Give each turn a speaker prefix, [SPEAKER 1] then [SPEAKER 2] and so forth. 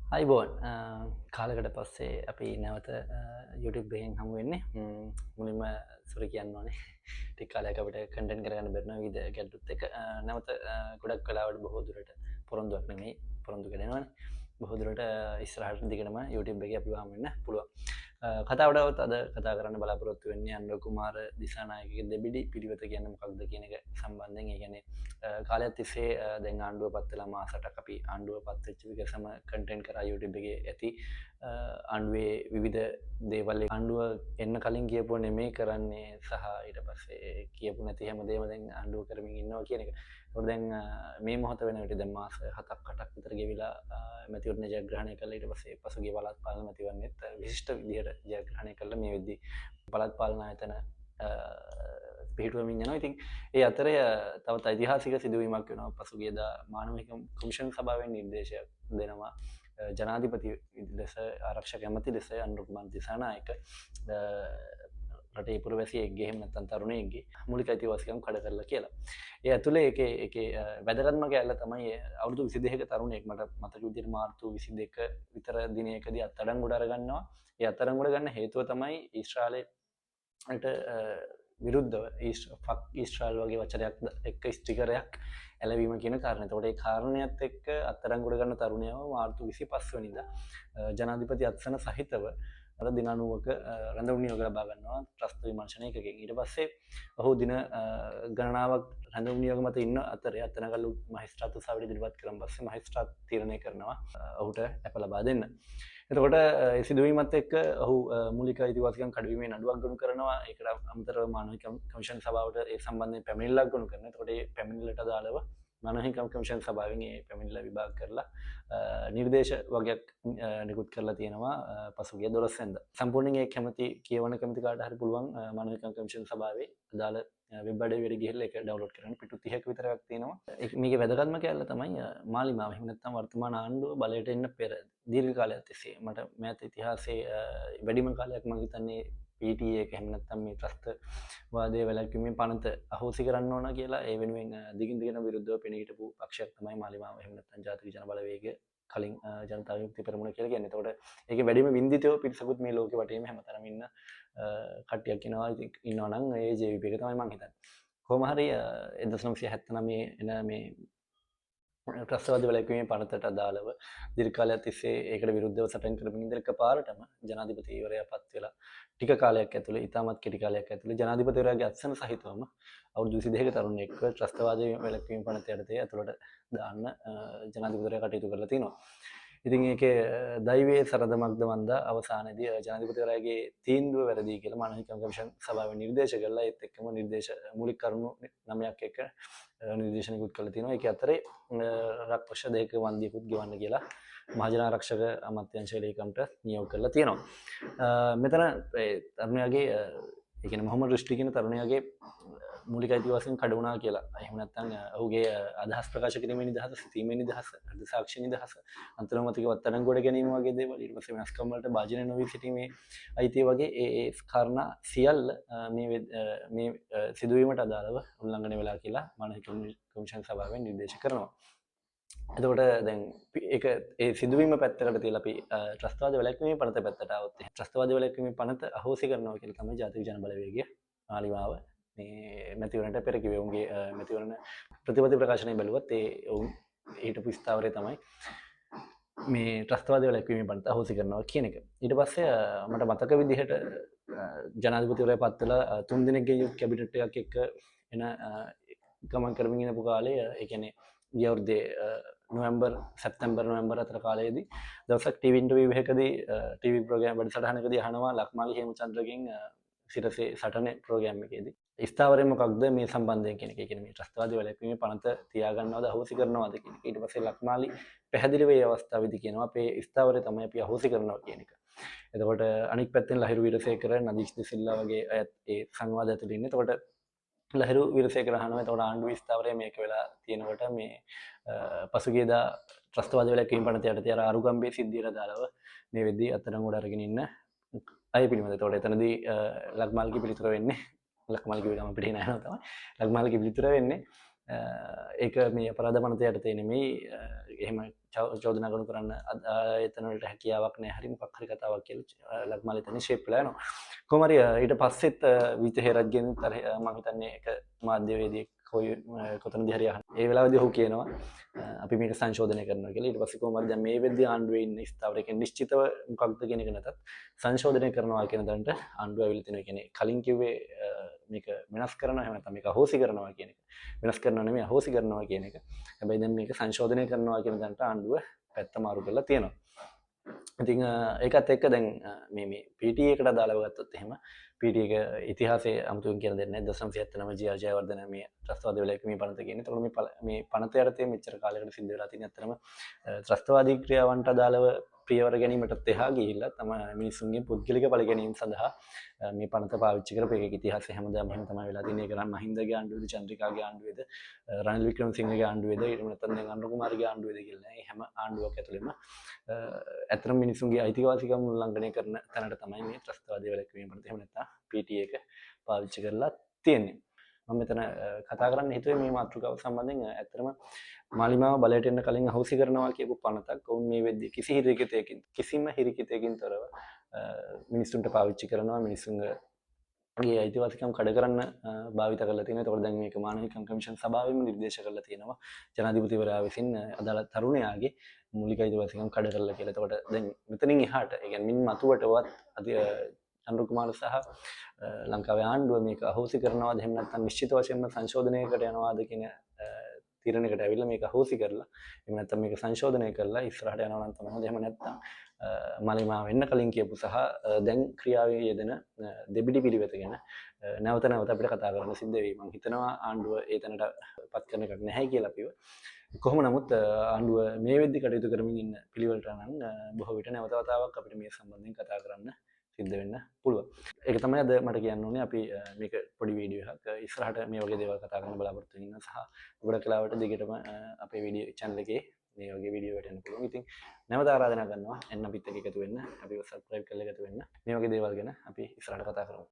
[SPEAKER 1] අයිබෝන්, කාලෙකට පස්සේ අපි නැවත YouTube එකෙන් හමු වෙන්නේ. මුලින්ම සොරි කියන්න ඕනේ, ටික කාලයක් අපිට කන්ටෙන්ට් කරගන්න බැරි වුණා විවිධ ගැටලුත් එක්ක. නැවත ගොඩක් වෙලාවට බොහෝ දුරට, පොරොන්දුවක් නෙමෙයි, පොරොන්දු කැඩෙනවනේ, බොහෝ දුරට ඉස්සරහට දිගටම YouTube එකේ අපි හමු වෙන්න පුළුවන්. කතාවට આવත් අද කතා කරන්න බලාපොරොත්තු වෙන්නේ අනුර කුමාර දිසානායකගේ දෙබිඩි පිළිවෙත කියන්නේ මොකක්ද කියන එක සම්බන්ධයෙන්. ඒ කියන්නේ කාලයක් තිස්සේ දැන් ආණ්ඩුව පත් වෙලා මාස 8ක් අපි ආණ්ඩුව පත් වෙච්ච විගසම කන්ටෙන්ට් කරා YouTube එකේ ඇති ආණ්ඩුවේ විවිධ දේවල්, ආණ්ඩුව එන්න කලින් කියපුව නෙමෙයි කරන්නේ සහ ඊට පස්සේ කියපු නැති හැමදේම දැන් ආණ්ඩුව කරමින් ඉන්නවා කියන එක. ඒකට දැන් මේ මොහොත වෙන විට දැන් මාස 7ක් 8ක් විතර ගෙවිලා මැතිවරණ ජයග්‍රහණය කළා. ඊට පස්සේ පසුගිය පළාත් පාලන මැතිවරණෙත් විශිෂ්ට විදිහට ජයග්‍රහණය කළා. මේ වෙද්දී පළාත් පාලන ආයතන පිහිටුවමින් යනවා. ඉතින් ඒ අතරේ තවත් ඓතිහාසික සිදුවීමක් වෙනවා. පසුගියදා මානව හිමිකම් කොමිෂන් සභාවෙන් නිර්දේශයක් දෙනවා ජනාධිපති ලෙස, ආරක්ෂක ඇමති ලෙස අනුර කුමාර දිසානායක රටේ පුරවැසියෙක්ගේ එහෙම නැත්නම් තරුණයෙක්ගේ මූලික අයිතිවාසිකම් කඩ කරලා කියලා. ඒ ඇතුලේ ඒකේ ඒකේ වැදගත්ම කෑල්ල තමයි අවුරුදු 22ක තරුණයෙක්, මට මතක විදිහට මාර්තු 22 විතර දිනයකදී අත්අඩංගුවට අරගන්නවා. ඒ අත්අඩංගුවට ගන්න හේතුව තමයි ඊශ්‍රායලයට විරුද්ධව ෆක් ඊශ්‍රායල් වගේ වචනයක් එක්ක ස්ටිකරයක් ඇලවීම කියන කාරණය. එතකොට ඒ කාරණයත් එක්ක අත්අඩංගුවට ගන්න තරුණයව මාර්තු 25 වෙනිදා ජනාධිපති අත්සන සහිතව අර දින 90ක රැඳවුම් නියෝග ලබා ගන්නවා ත්‍රස්ත විමර්ශන ඒකකයෙන්. ඊට පස්සේ ඔහු දින ගණනාවක් රැඳවුම් නියෝග මත ඉන්න අතරේ අත්තනගල්ලු මහේස්ත්‍රාත් උසාවියට ඉදිරිපත් කරන් පස්සේ මහේස්ත්‍රාත් තීරණය කරනවා ඔහුට ඇප ලබා දෙන්න. එතකොට ඒ සිදුවීමත් එක්ක ඔහු මූලික අයිතිවාසිකම් කඩවීමේ නඩුවක් ගොනු කරනවා. ඒකට අමතරව මානව හිමිකම් කොමිෂන් සභාවට ඒ සම්බන්ධයෙන් පැමිණිල්ලක් ගොනු කරනවා. එතකොට ඒ පැමිණිල්ලට අදාළව මානව හිමිකම් කොමිෂන් සභාවෙන් ඒ පැමිණිල්ල විභාග කරලා නිර්දේශ වගයක් නිකුත් කරලා තියෙනවා පසුගිය 12 වෙනිදා. සම්පූර්ණයෙන් ඒ කැමති කියවන කැමති කාට හරි පුළුවන් මානව හිමිකම් කොමිෂන් සභාවේ අදාළ වෙබ් අඩවියට ගිහිල්ලා ඒක ඩවුන්ලෝඩ් කරන්න. පිටු 30ක විතර එකක් තියෙනවා. මේකේ වැදගත්ම කෑල්ල තමයි මාලිමාව. එහෙම නැත්නම් වර්තමාන ආණ්ඩුව බලයට එන්න පෙර දීර්ඝ කාලයක් තිස්සේ, මට මෑත ඉතිහාසයේ වැඩිම කාලයක් මම හිතන්නේ PTA එක එහෙම නැත්නම් මේ ත්‍රස්තවාදයේ වැළැක්වීමේ පනත අහෝසි කරන්න ඕන කියලා ඒ වෙනුවෙන් දිගින් දිගටම විරුද්ධව පෙනී හිටපු පක්ෂයක් තමයි මාලිමාව. එහෙම නැත්නම් ජාතික ජන බලවේගය, කලින් ජනතා විමුක්ති පෙරමුණ කියලා කියන්නේ. එතකොට ඒකේ වැඩිම වින්දිතයෝ පිරිසකුත් මේ ලෝකෙ වටේම හැමතැනම ඉන්න කට්ටියක් ඉන්නවා. ඉතින් ඉන්නවා නම් ඒ JVP එක තමයි මං හිතන්නේ. කොහොම හරි 1979 එන මේ ත්‍රස්තවාද වැළැක්වීමේ පනතට අදාළව දීර්ඝ කාලයක් තිස්සේ ඒකට විරුද්ධව සටන් කරමින් ඉඳලා එකපාරටම ජනාධිපතිවරයා පත් වෙලා ටික කාලයක් ඇතුළේ, ඉතාමත් කෙටි කාලයක් ඇතුළේ ජනාධිපතිවරයාගේ අත්සන සහිතවම අවුරුදු 22ක තරුණයෙක්ව ත්‍රස්තවාදී වැළැක්වීම පනත යටතේ ඇතුළට දාන්න ජනාධිපතිවරයා කටයුතු කරලා තිනවා. ඉතින් ඒකේ දෛවයේ සරදමක්ද මන්දා, අවසානයේදී ජනාධිපතිවරයාගේ තීන්දුව වැරදි කියලා මානව හිමිකම් කොමිෂන් සභාවෙන් නිර්දේශ කළා. ඒත් එක්කම නිර්දේශ මූලික කරුණු 9ක් එක්ක නිර්දේශ නිකුත් කරලා තිනවා. ඒකේ අතරේ ලක්ෂ 2ක වන්දියකුත් ගෙවන්න කියලා මහජන ආරක්ෂක අමාත්‍යාංශ ලේකම්ට නියෝග කරලා තියෙනවා. මෙතන ඒ තරුණයාගේ, ඒ කියන්නේ මොහමඩ් රුෂ්ඩි කියන තරුණයාගේ මූලික අයිතිවාසිකම් කඩ වුණා කියලා, එහෙම නැත්නම් ඔහුගේ අදහස් ප්‍රකාශ කිරීමේ නිදහස, සිතීමේ නිදහස, හෘද සාක්ෂි නිදහස, අන්තර්මතික අත්අඩංගුවට ගැනීම වගේ දේවල්, ඊට පස්සේ වෙනස්කම් වලට භාජනය නොවී සිටීමේ අයිතිය වගේ ඒ ඒ කාරණා සියල්ල මේ මේ සිදුවීමට අදාළව උල්ලංඝනය වෙලා කියලා මානව හිමිකම් කොමිෂන් සභාවෙන් නිර්දේශ කරනවා. එතකොට දැන් ඒක ඒ සිදුවීම පැත්තකට තියලා අපි ත්‍රස්තවාද වැළැක්වීමේ පනත පැත්තට ආවොත් එහෙනම් ත්‍රස්තවාද වැළැක්වීමේ පනත අහෝසි කරනවා කියලා තමයි ජාතික ජන බලවේගය මාලිමාව මේ මැතිවරණයට පෙර කිව්වේ. ඔවුන්ගේ මැතිවරණ ප්‍රතිපත්ති ප්‍රකාශනය බැලුවත් ඒ ඔවුන් හිටපු ස්ථාවරය තමයි මේ ත්‍රස්තවාද වැළැක්වීමේ පනත අහෝසි කරනවා කියන එක. ඊට පස්සේ මට මතක විදිහට ජනාධිපතිවරයා පත් වෙලා 3 දෙනෙක්ගේ යුත් කැබිනට් එකක් එක්ක එන ගමන් කරමින් ඉනපු කාලේ, ඒ කියන්නේ ගිය අවුරුද්දේ නොවැම්බර්, සැප්තැම්බර් නොවැම්බර් අතර කාලයේදී දවසක් ටීවී ඉන්ටර්විව් එකකදී, ටීවී ප්‍රෝග්‍රෑම් වැඩසටහනකදී අහනවා ලක්මාලි හේමචන්ද්‍රගෙන් සිරසේ සටනේ ප්‍රෝග්‍රෑම් එකේදී ස්ථාවරය මොකක්ද මේ සම්බන්ධයෙන් කියන එක. ඒ කියන්නේ මේ ත්‍රස්තවාදී වැළැක්වීමේ පනත තියාගන්නවද අහෝසි කරනවද කියන එක. ඊට පස්සේ ලක්මාලි පැහැදිලිව මේ අවස්ථාවේදී කියනවා අපේ ස්ථාවරය තමයි අපි අහෝසි කරනවා කියන එක. එතකොට අනික් පැත්තෙන් ලහිරු වීරසේකර, නදීෂ් ද සිල්වා වගේ අයත් ඒ සංවාදය ඇතුළේ ඉන්නේ. එතකොට ලහිරු වීරසේකර අහනවා එතකොට ආණ්ඩුවේ ස්ථාවරය මේක වෙලා තියෙනකොට මේ පසුගියදා ත්‍රස්තවාද වැළැක්වීම පනත යටතේ අර අරුගම්බේ සිද්ධියට අදාළව මේ වෙද්දී අත්අඩංගුවට අරගෙන ඉන්න අය පිළිබඳ. එතකොට එතනදී ලක්මාල්ගේ පිළිතුර වෙන්නේ, ලක්මාල් කිව්ව ගමන් අපිට හිනා යනවා තමයි. ලක්මාල්ගේ පිළිතුර වෙන්නේ ඒක මේ අපරාධ පනත යටතේ නෙමෙයි, එහෙම චෝදනා ගොනු කරන්න ආයතන වලට හැකියාවක් නැහැ, හරි මොකක් හරි කතාවක් කියලා ලක්මාල් එතන ෂේප් වෙලා යනවා. කොහොම හරි ඊට පස්සෙත් විජිත හේරත්ගෙන් අර මං හිතන්නේ එක මාධ්‍යවේදියෙක් කොයි කොතනදී හරි අහන. ඒ වෙලාවේදී ඔහු කියනවා අපි මේක සංශෝධනය කරනවා කියලා. ඊට පස්සේ කොහොම හරි දැන් මේ වෙද්දී ආණ්ඩුවේ ඉන්න ස්ථාවර කියන්නේ නිශ්චිතව මොකක්ද කියන එක නැතත් සංශෝධනය කරනවා කියන තැනට ආණ්ඩුව ඇවිල්ලා තිනවා. ඒ කියන්නේ කලින් කිව්වේ මේක වෙනස් කරනවා, එහෙම නැත්නම් මේක අහෝසි කරනවා කියන එක. වෙනස් කරනවා නෙමෙයි, අහෝසි කරනවා කියන එක. හැබැයි දැන් මේක සංශෝධනය කරනවා කියන තැනට ආණ්ඩුව පැත්ත මාරු කරලා තියෙනවා. ඉතින් ඒකත් එක්ක දැන් මේ මේ PTA එකට අදාළව ගත්තොත් එහෙම PTA එක ඉතිහාසයේ අමුතුවෙන් කියන දෙයක් නෑ. 1979 ජී ආර් ජයවර්ධන මේ ත්‍රස්තවාදී වැළැක්වීමේ පනත කියන්නේ. එතකොට මේ පනත යටතේ මෙච්චර කාලයකට සිද්ධ වෙලා තියෙන ඇත්තටම ත්‍රස්තවාදී ක්‍රියාවන්ට අදාළව පියවර ගැනීමටත් එහා ගිහිල්ලා තම මිනිස්සුන්ගේ පුද්ගලික පල ගැනීම සඳහා මේ පනත පාවිච්චි කරපු එක ඉතිහාසය හැමදාම එහෙම තමයි වෙලා තියෙන්නේ. ඒක නම් මහින්දගේ ආණ්ඩුවේද, චන්ද්‍රිකාගේ ආණ්ඩුවේද, රනිල් වික්‍රමසිංහගේ ආණ්ඩුවේද, ඊට නැත්නම් දැන් අනුර කුමාරගේ ආණ්ඩුවේද කියලා නෑ. මේ හැම ආණ්ඩුවක් ඇතුළෙම ඇත්තටම මිනිස්සුන්ගේ අයිතිවාසිකම් උල්ලංඝනය කරන තැනට තමයි මේ ත්‍රස්තවාදී වැළැක්වීම පනත, එහෙම නැත්නම් PTA එක පාවිච්චි කරලා තියෙන්නේ. මම මෙතන කතා කරන්න හිතුවේ මේ මාතෘකාව සම්බන්ධයෙන් ඇත්තටම මාලිමාව බලයට එන්න කලින් අහෝසි කරනවා කියපු පනතක් ඔවුන් මේ වෙද්දී කිසි හිරිකිතයකින්, කිසිම හිරිකිතයකින් තොරව මිනිස්සුන්ට පාවිච්චි කරනවා, මිනිස්සුන්ගේ අයිතිවාසිකම් කඩ කරන්න භාවිත කරලා තියෙනවා. එතකොට දැන් මේක මානව හිමිකම් කමිෂන් සභාවෙන්ම නිර්දේශ කරලා තියෙනවා ජනාධිපතිවරයා විසින් අදාළ තරුණයාගේ මූලික අයිතිවාසිකම් කඩ කරලා කියලා. එතකොට දැන් මෙතනින් එහාට, ඒ කියන්නේ මින් මතුවටවත් අනුර කුමාර සහ ලංකාවේ ආණ්ඩුව මේක අහෝසි කරනවාද, එහෙම නැත්නම් නිශ්චිත වශයෙන්ම සංශෝධනයකට යනවාද කියන තීරණයකට ඇවිල්ලා මේක අහෝසි කරලා, එහෙම නැත්නම් මේක සංශෝධනය කරලා ඉස්සරහට යනවා නම් තමයි හොඳ. එහෙම නැත්නම් මලිමාව වෙන්න කලින් කියපු සහ දැන් ක්‍රියාවේ යෙදෙන දෙබිඩි පිළිවෙත ගැන නැවත නැවත අපිට කතා කරන්න සිද්ධ වෙයි. මං හිතනවා ආණ්ඩුව ඒ තැනට පත් කරන එකක් නැහැ කියලා අපිව. කොහොම නමුත් ආණ්ඩුව මේ වෙද්දි කටයුතු කරමින් ඉන්න පිළිවෙලට නම් බොහෝ විට නැවත වතාවක් අපිට මේ සම්බන්ධයෙන් කතා කරන්න සිද්ධ වෙන්න පුළුවන්. ඒක තමයි අද මට කියන්න ඕනේ. අපි මේක පොඩි වීඩියෝ එකක්. ඉස්සරහට මේ වගේ දේවල් කතා කරන්න බලාපොරොත්තු වෙන ඉන්නවා සහ ගොඩක් වෙලාවට දිගටම අපේ වීඩියෝ චැනල් එකේ මේ වගේ වීඩියෝ වැටෙන්න පුළුවන්. ඉතින් නැවත ආරාධනා කරනවා එන්න අපිත් එක්ක එකතු වෙන්න, අපිව සබ්ස්ක්‍රයිබ් කරලා එකතු වෙන්න. මේ වගේ දේවල් ගැන අපි ඉස්සරහට කතා කරමු.